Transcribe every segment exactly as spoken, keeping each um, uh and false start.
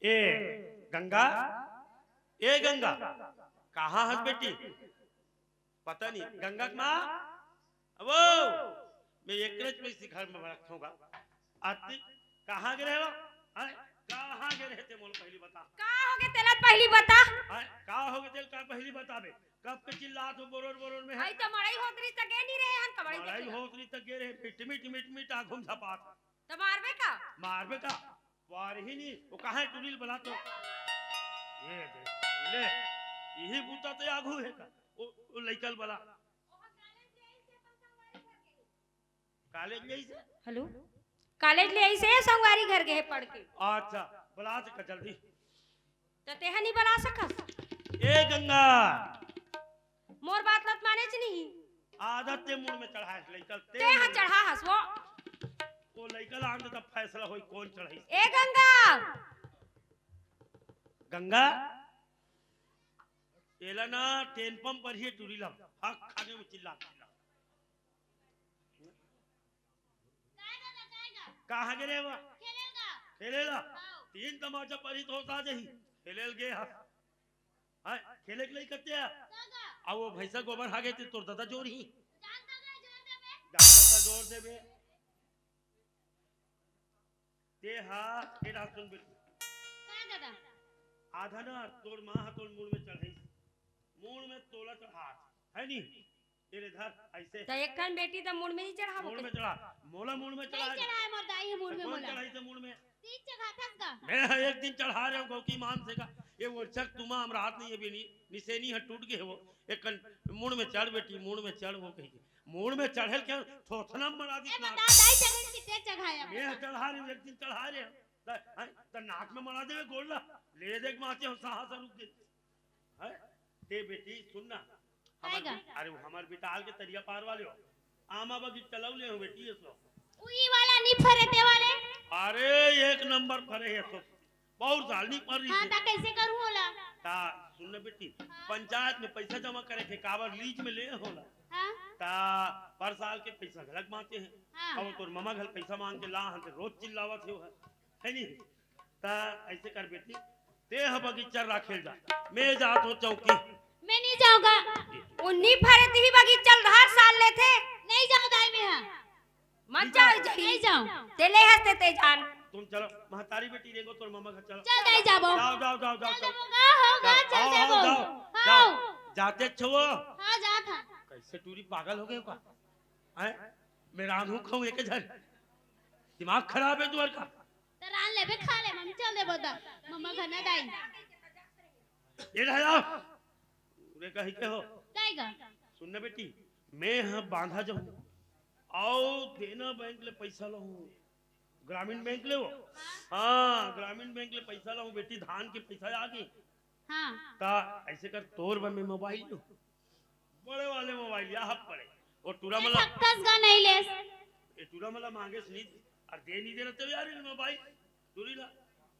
ए गंगा, ए गंगा, कहाँ हस बेटी? पता नहीं। गंगा के माँ, अबो, मैं एक रच में इसी घर में रखूंगा। आती, कहाँ गे रहे हो? हैं? कहाँ गे रहे ते मोला पहली बता। का हो गे तेला पहली बता? हैं? का हो गे तेला का पहली बताबे? कब के चिल्लात हो बोरोर बोरोर में है? आई तो मड़ई होत रही त गे नहीं रहे हन, कमड़ई मड़ई देखे ला। होत रही त गे रहे, मिट मिट मिट मिट आँखों में झपात। त मारबे का? मारबे का? वार ही नहीं, वो कहाँ है टुरी ल बला तो? ये दे, ले, यही बूता तो आगू है का? वो, वो लइका ल बला। कॉलेज ले से? हेलो, कॉलेज ले से संगवारी घर गे हे पढ़ के। अच्छा, बला से का जल्दी। त तेहा नहीं बला सकस? ए गंगा, मोर बात लत मानेच नहीं। आदत ते मुड़ में चढ़ाए लइका ते तेहा मुड़ में। चढ़ा हस वो। वो लइका ला आन दे तब फैसला होई कौन चढ़ाई। ए गंगा। गंगा, एला ना टेन पंप पर ही टूरी ला। हक खाने में चिल्ला चिल्ला। कहाँ गे रहे वो? खेलेल गा। खेलेल गा? हाँ। तीन तमाचा परी तो होता जही। खेलेल गे हा। हाँ, खेले के लई कत्ते हा? अब वो भैंसा गोबर हा गे ते तोर दादा जोर ही। जानता का जोर देबे? जानता जोर देबे। ते हा, ए रहा सुन बेटी। का दादा? आधा ना तोर माँ हा तोर मुड़ में चढ़ाई। मुड़ में तोला चढ़ा, है नी? ये ले धर, ऐसे। त एक ठन बेटी त मुड़ में ही चढ़ाबो मुड़ में कइसे? चढ़ा, मोला मुड़ में नहीं चढ़ा। चढ़ाए मोर दाई हे मुड़ में कौन मोला। चढ़ाई थे मुड़ में? तीन चढ़ा था का? मैं एक दिन चढ़ा रहे हूँ गौकी मान से का। ये वो चक तुमा हम रात नहीं, ये भी नहीं, निसेनी है टूट गए वो। एक कन मुड़ में चढ़ बेटी, मुड़ में चढ़ वो कही। मुड़ में चढ़े क्या? थोथना में मरा दी ए, नाक। बता, दाई चढ़े कि ते चढ़ाया? मैं चढ़ा रहे हूँ, एक दिन चढ़ा रहे हूँ। त, हैं, त नाक में मरा देवे गोड़ ला। ले देख माचे हो साहस रुक गए। हैं? ते बेटी सुन ना। हमार आएगा। बे-, अरे वो हमार बिटाल के तरिया पार वाले हो। आमा बगीचा लऊ ले हो बेटी ये सो। उई वाला नहीं फरे ते वाले। अरे एक नंबर फरे है सो। बहुत साल नहीं फर रही हाँ, थी। ता कैसे करूँ होला? ता सुन ना बेटी, हाँ। पंचायत में पैसा जमा करे के काबर लीज में ले होला। हाँ। ता पर साल के पैसा घलक मांगते हैं। हाँ। अब तोर ममा घर पैसा मांग के ला हन ते रोज चिल्लावत हो है, है नहीं? ता ऐसे कर बेटी, ते ह बगीचा राखेल जा, मैं जात हो चौकी। मैं नहीं जाऊंगा। उन्नी फरे तिही बगीचा ल धार साल लेथे। नहीं जाऊं दाई मैं हा। मत नहीं जाओ जाऊं, जही। नहीं जाऊं। ते ले हंसते ते जान। तुम चलो, महतारी बेटी रेंगो तोर ममा घर चलो। चल दाई जाबो। जाओ, जाओ, जाओ, जाओ, चल चलो। जाबो, गा, हो, गा, जाओ, चल जाओ, जाबो। जाओ, जाओ। हाँ। जाते छो। हाँ, जात हा। कैसे टूरी पागल हो गए का? हैं? मैं रांधू खाऊं एक झन। दिमाग खराब है तुअर का। त रांध लेबे, खा ले, मम्मी चल देबो त। मम्मा घर ना दाई। ये रहा। पूरे कही के हो। दाई गा। सुन ना बेटी, मैं ह बांधा जाऊं। आओ देना बैंक ले पैसा लाऊं। ग्रामीण बैंक ले वो। हाँ, ग्रामीण बैंक ले पैसा लाऊं बेटी, धान के पैसा आ गए। हाँ। ता ऐसे कर तोर बर मैं मोबाइल लूं। बड़े वाले मोबाइल या हब पड़े। और टूरा मैं मला सकथस गा नहीं लेस। ये टूरा मला मांगे सुनी। और दे नहीं देना तो यार ये मोबाइल। टूरी ला।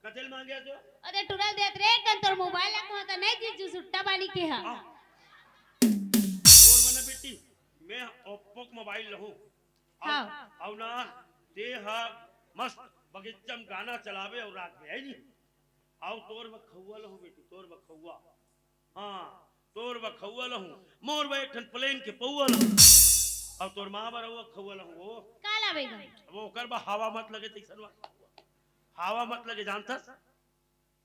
कतेल मांगे तो? अरे टूरा देत रे, कन तोर मोबाइल ला कहो तो नहीं जीजू सुट्टा बाली के हा। हाँ। और मने बेटी, मैं Oppo के मोबाइल लहूं। अउ, हाँ। अउ ना, ते हा मस्त बगीचा में गाना चलावे और रात में, है नी? अउ तोर बखौवा लहूं बेटी, तोर बखौवा। हाँ, तोर बखौवा लहूं, मोर बा एक ठन प्लेन के पौवा लहूं। अउ तोर माँ बर अउ खौवा लहूं, वो। का लावेगा? अब ओकर बा हवा मत लगे, तैसन बा। हवा मत लगे, जानथस?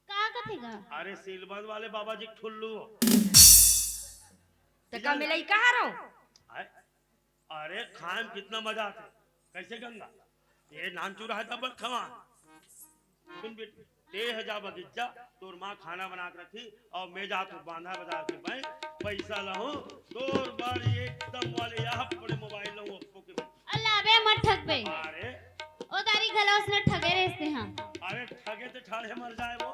का कथे गा? अरे, सीलबंद वाले बाबा जी के ठुल्लू। त का मिलई कहाँ रहो? आय? अरे, खाए में कितना मजा आथे। कैसे गंगा? ये नान चूरा है तब खवा। सुन बेटी, ते ह जा बगीचा, तोर माँ खाना बना के रखी, अउ मैं जात हूँ बांधा बाजार के बैंक, पैसा लहूँ, तोर बर एकदम वाले यहाँ बड़े मोबाइल लहूँ, Oppo के। अल्लाह बे, मत ठगबे। अरे। ओ दारी घलो उसने ठगे रहिस ते हाँ। अरे, ठगे ते ठाड़े मर जाए वो।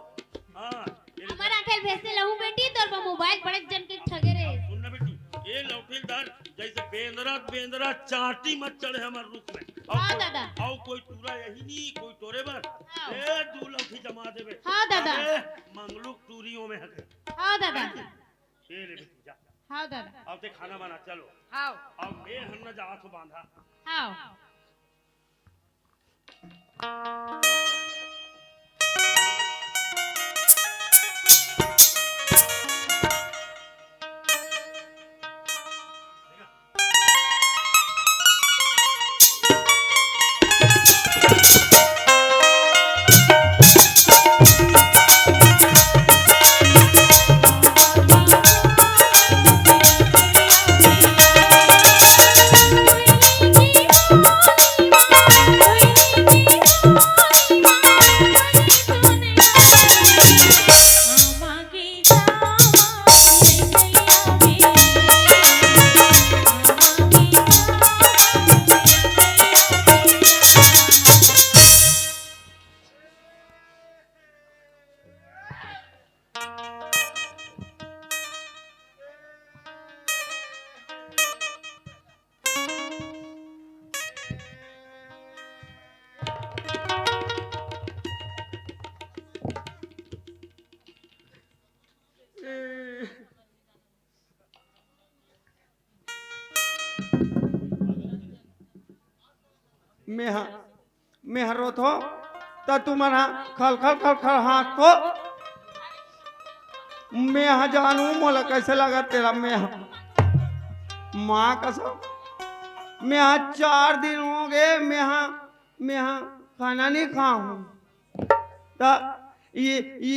हाँ, ये हमर आंखेल भेजते लहूँ बेटी, तोर बर मोबाइल बड़े जन के ठगे रहे। सुन ना बेटी, ये लौटिल धर, जैसे बेंदरा, बेंदरा चांटी मत चढ़े हमर रुख में। अउ हाँ कोई, दादा। अउ कोई टूरा यही नहीं, कोई टोरे बर। हाँ। ए, दू लौठी जमा देबे। हाँ दादा। अरे, मंगलू के टूरियों में हके। हाँ दादा। ये ले बेटी, जा। हाँ दादा। अब ते खाना बना, चलो। हाँ। अब मैं हन्ना जात हो बांधा। हाँ। मैं हा मैं हा रोत हो, त तुमन हा खल खल खल खल हाँस तो। मैं हा जानू मोला कैसे लगा तेरा। मैं हा माँ कसम, मैं हा चार दिन हो गए, मैं हा मैं हा खाना नहीं खा हूँ। त ई ई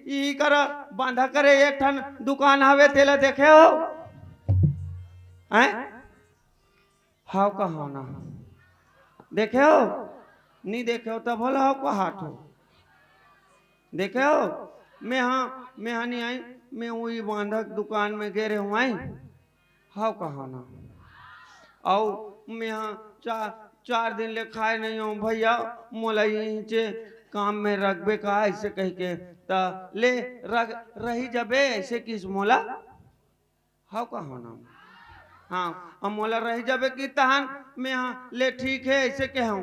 ई कर बांधा करे एक ठन दुकान हवे, तेला देखे हो? हैं? हाव कहो ना। देखे हो? नहीं देखे हो तब बोला हाव कहात हो। देखे हो? मैं हा मैं हा नहीं आई, मैं वही बांधा दुकान में गे रहे हूँ आई। हाव कहो ना। अउ मैं हा चार चार दिन ले खाए नहीं हूँ भैया, मोला यहीं से काम में रखबे का ऐसे कह के, त ले रख रही जबे ऐसे किस मोला। हाव कहो ना। हाँ, अब मोला रही जबे की तहन मैं हा ले ठीक है ऐसे कहूँ।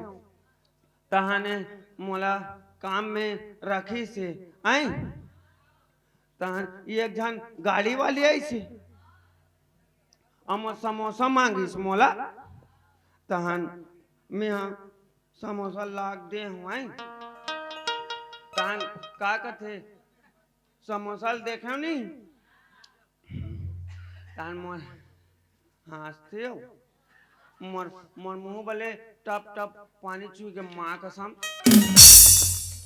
तहने मोला काम में रखी से आई। तहन एक झन गाड़ी वाली आई से, अम समोसा मांगिस मोला। तहन मैं हा समोसा लाग दे हूँ आई। तहन का कथे, समोसा ल देखे नहीं? तहन मोर हाँसथे हो। मोर मोर मुंह बले टप टप पानी चुही के माँ कसम।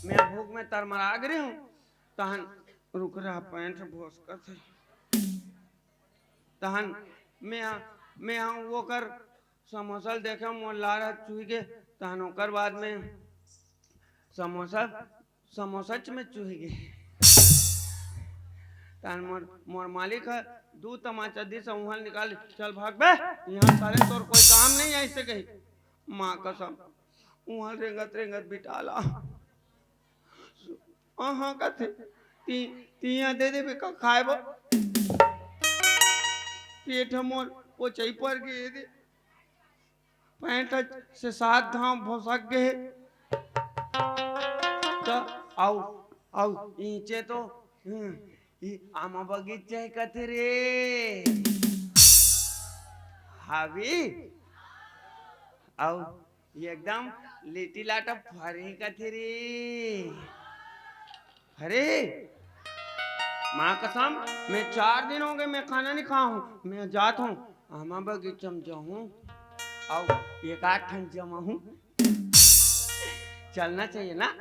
मैं भूख में तरमरा गे रहे हूँ। तहन रुक रहा पैंट भोसकत है। तहन मैं हा मैं हा वो कर समोसा ल देखे मोर लार हा चुही के। तहन ओकर बाद में समोसा समोसच में चुही गे। तहन मोर मोर मालिक हा दू तमाचा दिस उहल निकाल, चल भाग बे, यहाँ साले तोर कोई काम नहीं है ऐसे कही। माँ कसम उहल रेंगत रेंगत बिटाला। अहाँ कथे ती तिया दे देबे का खाए बर। पेट ह मोर पोचई पर गे दे। पैंट से सात घाव भोसक गे। त आउ आउ ईचे तो हम्म, ई आमा बगीचा है कथे रे। हावी आउ एकदम लिटिल आटा फरे कथे रे। अरे माँ कसम, मैं चार दिन हो गए, मैं खाना नहीं खा हूँ, मैं जात हूँ, आमा बगीचा में जाहूँ, अउ एक आध ठन जमा हूँ। चलना चाहिए ना।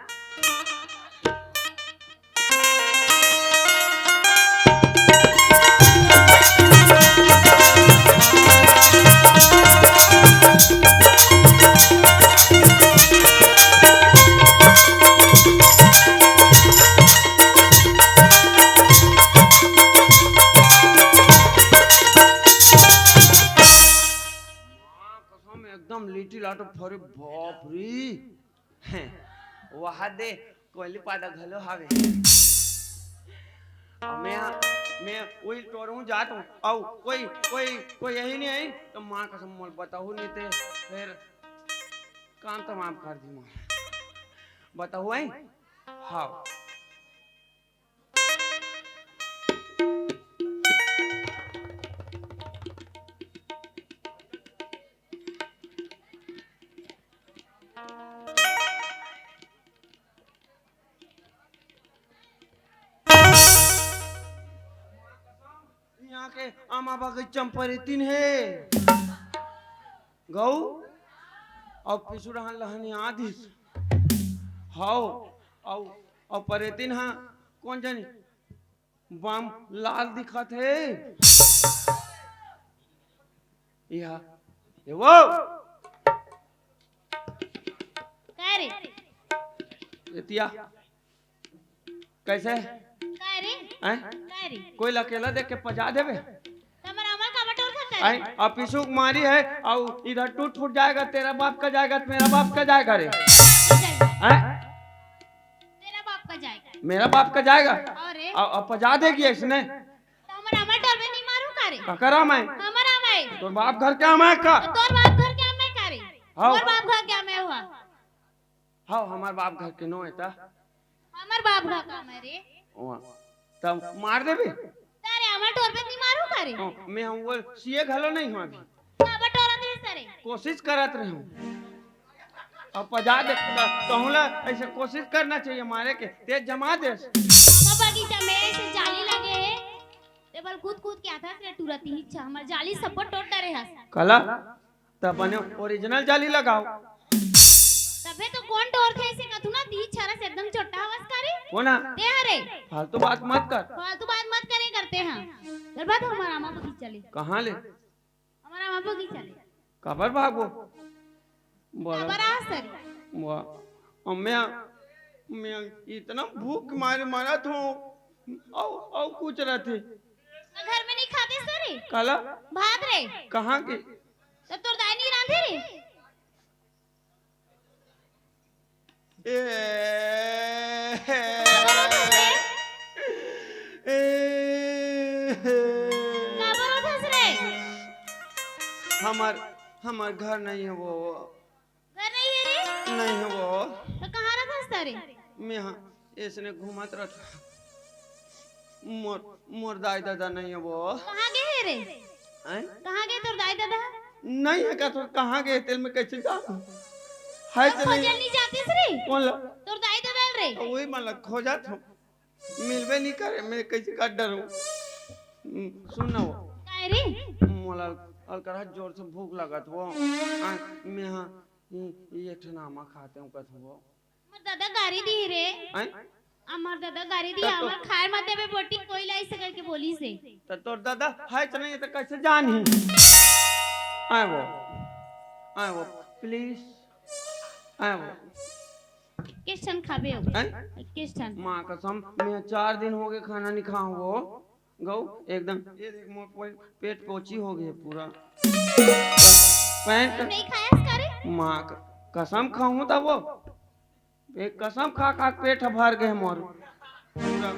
कसम एकदम लिटिल आटा फरे, बाप रे। हैं, वहा दे कोयली पादा घलो हावे। अउ मैं, मैं वही टोरहूँ जात हूँ, अउ कोई, कोई, कोई यही नहीं आई, तो माँ कसम मोल बताहू नहीं ते, फिर काम तमाम कर दी मोल। बताहू आई? हाँ। यहाँ के आमा बगीचा म परेतिन हे। गऊ अउ पिसुरहन लहनिया दिस। हव, अउ, अउ परेतिन हा कोन जनी बम लाल दिखत हे। इहा, ए वो। का रे? एतिया। कैसे? का रे? हैं? का रे? कोई अकेला देख के पजा देबे? तमर हमर का बटोर खा कर? हैं? अब पिसुक मारी है, अउ इधर टूट फूट जाएगा, तेरा बाप का जाएगा, मेरा बाप का जाएगा रे। जाएगा। हैं? तेरा बाप का जाएगा। मेरा बाप का जाएगा? अउ रे? अउ, अउ पजा देगी ऐसने? त हमर, हमर टोर में नहीं मारू का रे? ककरा मैं? हमर आम है। तोर बाप घर के आम है का? त तोर बाप घर के आम है का रे? हाँ। तोर बाप घर के आम है हुआ। हाँ, हमर बाप घर के नो है ता। हमर बाप घर का आम है रे। ओ, तब मार देबे? तारे हमर टोर में नहीं मारू का रे? ओ, मैं हम वो सीए घलो नहीं हूँ अभी। हमर टोर में सरे। कोशिश करत रहूँ। अब पजा दे। त-, तहूं ला ऐसे कोशिश करना चाहिए मारे के, तेज जमा देस। हमर बगीचा में ऐसे जाली लगे हे, ते बल कूद कूद के आथस रे टूरा तिहीच। हमर जाली सबो टोर डरे हस। काला, त बने original जाली लगाव। तभे तो कोन टोरथे ऐसे कथू ना, तिहीच हरस एकदम चोट्टा हवस का रे? कोन हा? ते हरे। फालतू बात मत कर। फालतू बात मत करे करते हैं। चल बात हमर आमा बगीचा ले। कहाँ ले? हमर आमा बगीचा ले। काबर भागबो? बड़ा काबर आ सरी? वाह, अम्मे, मैं इतना भूख मारे मरत हूँ। अउ, अउ कुछ रहते। घर में नहीं खाते सरी? काला? भात रे। कहाँ के? तो तोर दाई नहीं रांधे रे? ए, काबर रोथस रे? ए, काबर रोथस रे? हमर, हमर घर नहीं हे वो। घर नहीं हे रे? नहीं हे वो। तो कहाँ रथस त रे? मैं हा, ऐसने घूमत रथ। मोर, मोर दाई ददा नहीं हे वो। कहाँ गे हे रे? हैं? कहाँ गे तोर दाई ददा? नहीं हे का, तो कहाँ गे तेल में कैसे जा? है तो तो नहीं। खोजल नहीं जातिस रे? कौन ला? तोर दाई ददा रे। तो वही मन ला खोजत हूँ। मिलबे नहीं करे, मैं कैसे कर डरूं? हम्म, सुन ना वो। काय रे? मोला अलकरहा जोर से भूख लगत वो। आ, मैं हा, ये, ये ठन आमा खाते हूँ कथू वो। हमर दादा गारी दी रे। हैं? हमर दादा गारी दी, त तो हमर खाए मत देबे बोटी, कोई ला ऐसे करके बोलिस हे। त तोर दादा है त नहीं, त कैसे जानही? आए वो, आए वो, please, आए वो। किस ठन खाबे हो? हैं? किस ठन? माँ कसम, मैं चार दिन हो गए खाना नहीं खाऊं वो। गऊ, एकदम, ये देख, मोर पे-, पेट पोची हो गए पूरा। पैंट नहीं खायस का रे? माँ क-, कसम खाऊं तब वो। एक कसम खा खा के पेट भर गए मोर। पूरा,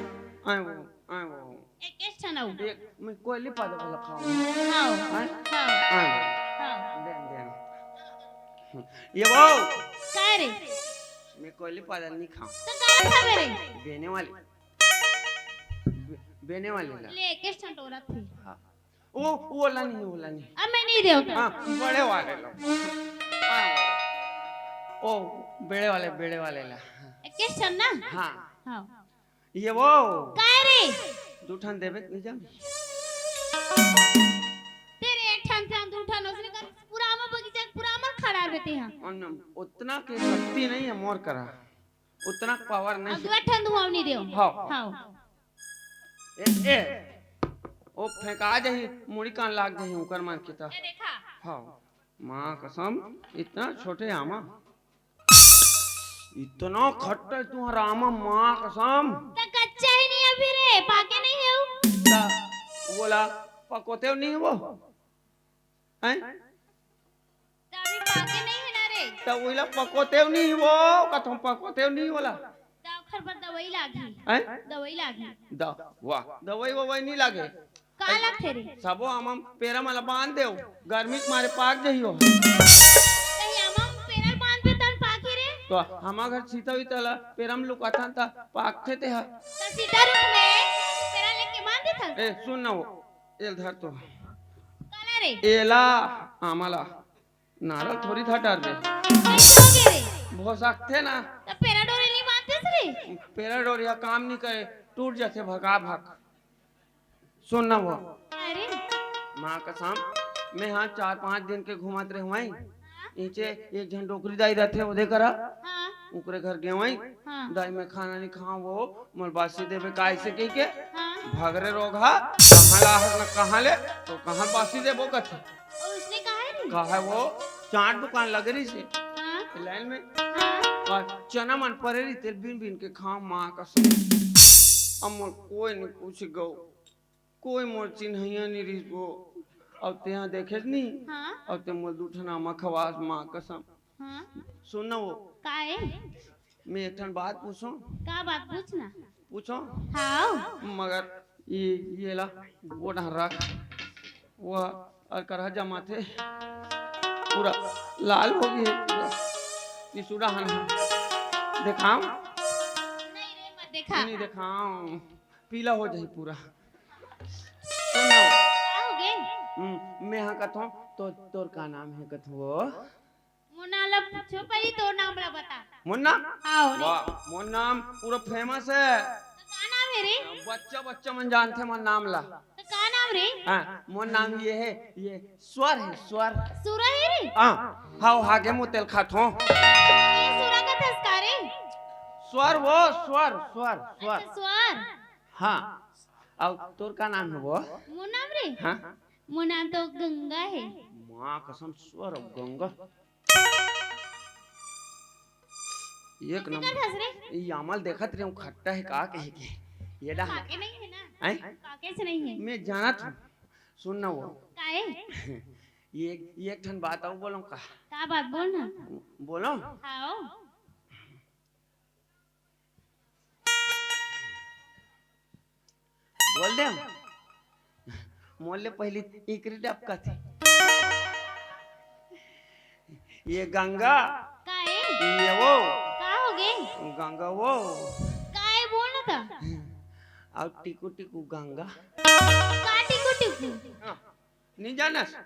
आए वो, आए वो। एक किस ठन हो? एक, मैं कोयली पादा वाला खाऊं। हाँ। हैं? हाँ। आए वो। हाँ। देन, देन। ये वो। काय रे? मैं कोयली पादा नहीं खाऊं। तो काय खाबे रे? बेने वाली। बे-, बेने वाली ला। ले, किस ठन टोरत हे? हाँ। वो, वो वाला नहीं, वो वाला नहीं। अब मैं नहीं देव। हाँ, बड़े वाले ला। हाँ। ओ, बेड़े वाले, बेड़े वाले ला। किस ठन ना? हाँ। हाँ। ये वो। काय रे? दू ठन देबे, नहीं जान। तेरे एक ठन, ठन, दू ठन, उसने कर पूरा आमा बगीचा, पूरा आमा खड़ा रहते हैं। उतना के शक्ति नहीं है मोर करा। उतना पावर नहीं। अगला ठन धुआं नहीं देव। हाँ। हाँ। ए, ए, ओ फेंका जाही, मुड़ी कान लाग जाही, ओकर मन के त। ए, देखा। हाँ। माँ कसम, इतना छोटे आमा। इतना खट्टा तुम्हारा आमा, माँ कसम। त कच्चा ही नहीं अभी रे, पाके नहीं हे उ। त बोला, पकोते नहीं वो। हैं? त अभी पाके नहीं हे ना रे। त ओइला पकोतेव नहीं वो, कथम पकोतेव नहीं होला। त ओखर बर दवाई लागही। हैं? दवाई लागही। द-, वाह, दवाई ववाई नहीं लागे। का लगथे रे? सबो आमम पेरा मला बांध देव, गर्मी के मारे पाक जही हो। कहीं आमम पेरा बांध दे तन पाके रे? तो हमा घर सीता उता ला पेरा में लुकाथन त पाकथे ते ह। त सीता रुख में पेरा लेके बांध देथन। ए, सुन ना वो, एल धर तो। काला रे? एला, आमाला। नारल थोड़ी था डर दे। कैसे हो गए रे? भोसकथे ना। त पेरा डोरी नहीं बांधते रे? पेरा डोरी हा काम नहीं करे, टूट जाथे भका भक। सुन ना वो। अरे। माँ कसम, मैं हाँ चार पांच दिन के घूमत रहे हुआ। हाँ? नीचे एक झन डोकरी दाई रहथे, ओदे करा। हाँ। ओकरे घर गेवई। हाँ। दाई, मैं खाना नहीं खाऊं, वो मोर बासी देबे, काय से कह के? हाँ। भगरे रोगहा, कहाँ ला हस न कहाँ ले, तो कहाँ बासी देबो कथे। और उसने कहा है नहीं? कहा है वो, चाट दुकान लगे रही से। हाँ। लाइन में। हाँ। और चना मन परे रही, तेल बीन बीन के खाऊं, माँ कसम। अब मोर कोई नहीं पूछ गो। कोई मोर चिन्हैया नहीं रहिस वो। अब तेहा देखेस नहीं। हाँ। अब ते मोर दू ठन आमा खवास, माँ कसम। हाँ। सुन ना वो। काय? मैं एक ठन बात पूछूं? का बात पूछना? पूछूं? हाँ। मगर ये, ये ला, वो ढंग रख। वो और करहा जमाथे। पूरा लाल हो गई है, पूरा। टिसुड़ा हन है। देखाऊं? नहीं रे, मत देखा। नहीं देखाऊं। पीला हो जाही पूरा। सुन ना। का हो गे? हम्म, मैं हाँ कथों, तो तोर का नाम है कथों वो? मोर नाम ला पूछो, पहले तोर नाम ला बता। मोर नाम? हाव रे। वाह, मोर नाम पूरा famous हे। तो का नाम हे रे? बच्चा बच्चा मन जानथे मोर नाम ला। तो का नाम रे? हाँ, मोर नाम ये हे, ये स्वर हे, स्वर। सुरा हे रे? हाँ, हाव, हागे मुँह तेल खाथों। ये सुरा कथस का रे? स्वर वो, स्वर, स्वर, स्वर। अच्छा, स्वर। हाँ, अउ तोर का नाम हे वो? मोर नाम रे? हाँ। मोर नाम तो गंगा हे। माँ कसम, स्वर अउ गंगा। एक नंबर। कइसे करथस रे? ये आमा ल देखत रहेंव, खट्टा हे का कहे के। ये डा। काके नहीं हे ना? हैं? काके से नहीं हे। मैं जानत हूँ। सुन ना वो। काहे? ये, ये एक ठन बात अउ बोलों का? का बात बोल ना? बोलों? हाव। बोल दे। मोर ले पहली इकरी डबकथे। ये गंगा। काहे? ये वो। का होगे? गंगा वो। काहे बोल ना त? अउ टिकू टिकू गंगा। का टिकू टिकू? हाँ, नहीं जानस?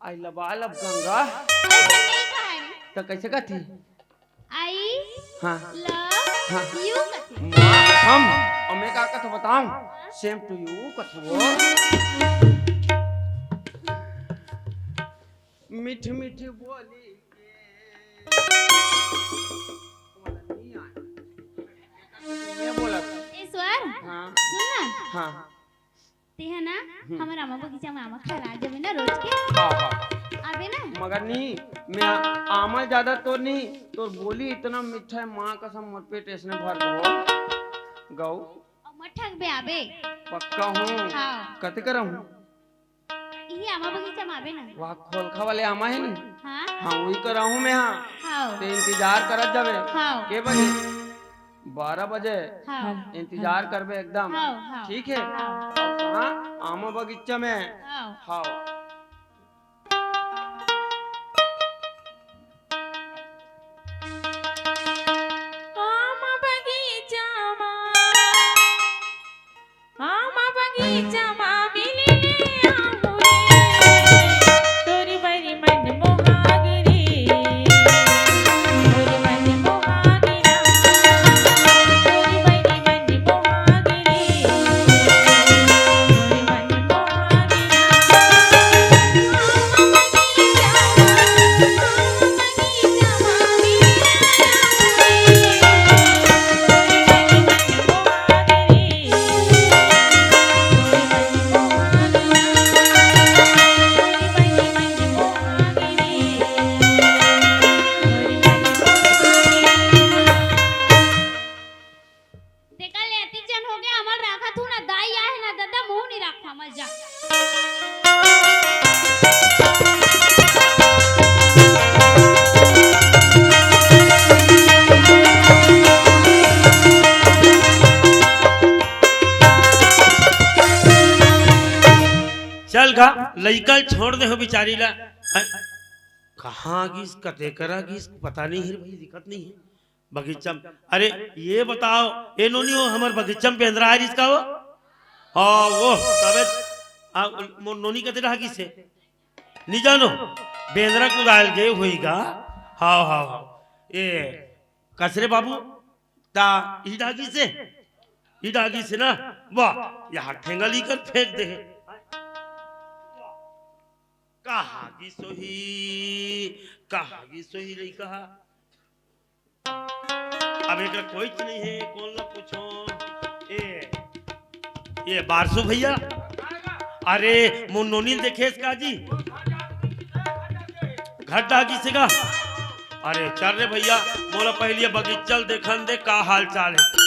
I love, I love Ganga. अइसे नहीं कहा है। त कइसे कथे? I हाँ। Love हाँ। You कथे। माँ, हम, अउ मैं का कथों बताओं? हाँ। Same to you कथों वो। मीठी मीठी बोली के। ये बोला। ईश्वर, हाँ। सुन ना। हाँ। तेहा ना हम्म। हमर आमा बगीचा में आमा खाए ला आ जाबे ना रोज के। हाँ, हाँ। आबे ना। मगर नहीं, मैं आ-, आमा ज्यादा तोर नहीं, तोर बोली इतना मीठा हे, माँ कसम मोर पेट अइसने भर गो। गऊ। अउ मत ठगबे आबे। पक्का हूँ। हाँ। कते करम हूँ? इही आमा बगीचा में आबे ना। वहाँ खोलखा वाले आमा हे नी? हाँ। हाँ, वही करा हूँ मैं, हाँ। हाँ। ते इंतजार करत जाबे। हाँ। के बजे? बारह बजे। हाँ। इंतजार करबे एकदम। हाँ, हाँ। ठीक हे? हाँ। अब कहाँ? आमा बगीचा में। हाँ। हाँ। आमा बगीचा मा, आमा बगीचा मा मिले ले आहूँ रे। तोरी बरी मन मोहा गे रे। तोरी मन मोहा गे रे। तोरी बरी मन मोहा गे रे। तोरी मन मोहा गे रे। तेकर ले अतिक झन होगे, हमर राखत हूँ ना, दाई आहे ना ददा, मुँह नहीं राखा, मत जा। चल गा, लइका ल छोड़ दे हो बिचारी ला। अ, कहाँ गिस, कते करा गिस, पता नहीं हे रे भाई, दिखत नहीं हे। बगीचा म, अरे, ये बताओ, ए नोनी हो, हमर बगीचा म बेंदरा आय रिहिस का वो? हाँ, वो, तबे, आ, मोर नोनी कते डहागिस हे? नी जानो, बेंदरा कुदाय ल गे होही गा। हाँ, हाँ, हाँ। ए, कस रे बाबू, ता ई डहागिस हे? ई डहागिस हे ना? वाह, यहाँ ठेंगा ली कर फेंक दे हे। कहाँ गिस होही, कहाँ गिस होही लइका? अब एकरा कोई चीज नहीं हे, कोन ला पूछों? ए, ए बारसो भैया, अरे मोर नोनी ल देखेस का जी? घर डहागिस हे का? अरे चल रे भैया, मोला पहली बगीचा ल देखन दे, का हाल चाल हे।